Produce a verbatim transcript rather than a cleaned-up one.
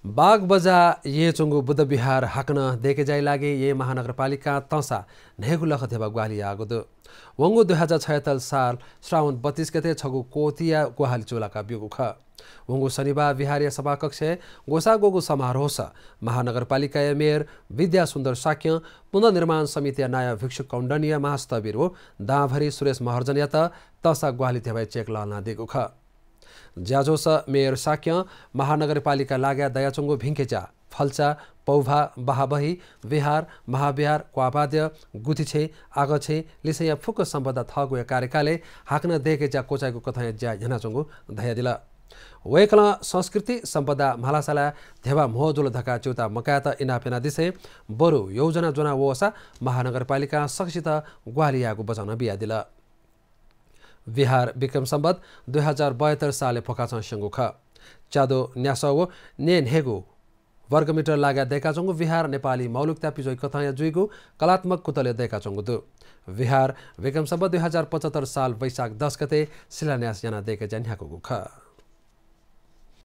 बागबजा येँच्वंगु बुद्ध विहार हाकनं दय्‌के ज्याइ लागि येँ महानगरपालिकां तंसा न्हय्‌गू लख ध्यबा ग्वाहालि याःगु दु। वंगु दुई हजार छयत्तर साल श्रावण बत्तीस गते छगू कोतिया ग्वाहालि चूलाका ब्यूगु खः। वंगु शनिबार विहारया सभाकक्षय् ग्वसाः ग्वःगु समारोहस महानगरपालिकाया मेयर विद्यासुन्दर शाक्यं, पुनर्निर्माण समितिया नायः भिक्षु कौण्डन्य महास्थविर व दांभरि सुरेश महर्जनयात तंसा ग्वाहालि ध्यबाया चेक लःल्हानादीगु खः। ज्याझ्वलय् मेयर शाक्यं महानगरपालिका लागाय् दयाच्वंगु भिंकेच्या, फल्चा, पौभा, बहाबही, विहार, महाविहार, क्वापाद्य, गुथिछेँ, आगःछेँ लिसेंया फुक्क सम्पदा थःगुया कार्यकालय् हाकनं दय्‌के ज्या क्वचायेगु कथंया ज्या न्ह्यानाच्वंगु धयादिल। वय्‌कलं संस्कृति सम्पदा म्हालासाला ध्यबा म्हो जुल धकाः च्यूताः मकायेत इनाप यानादिसें बरु योजना ज्वना वःसा महानगरपालिकां सकसित ग्वाहालि यायेगु वचन बियादिल। विहार विक्रम सम्बत दुई हजार बहत्तर सालय् भ्वखाचं स्यंगु खः। च्याद्वः न्यासः व न्यय् न्हय्‌गू वर्गमिटर लागाय् दय्‌काच्वंगु विहार नेपाली मौलिकता पिज्वइ कथंया जुइगु कलात्मक कुतलय् दय्‌काच्वंगु दु। विहार विक्रम सम्बत दुई हजार पचहत्तर साल वैशाख दस गते शिलान्यास यानाः दय्‌के ज्या न्ह्याकूगु खः।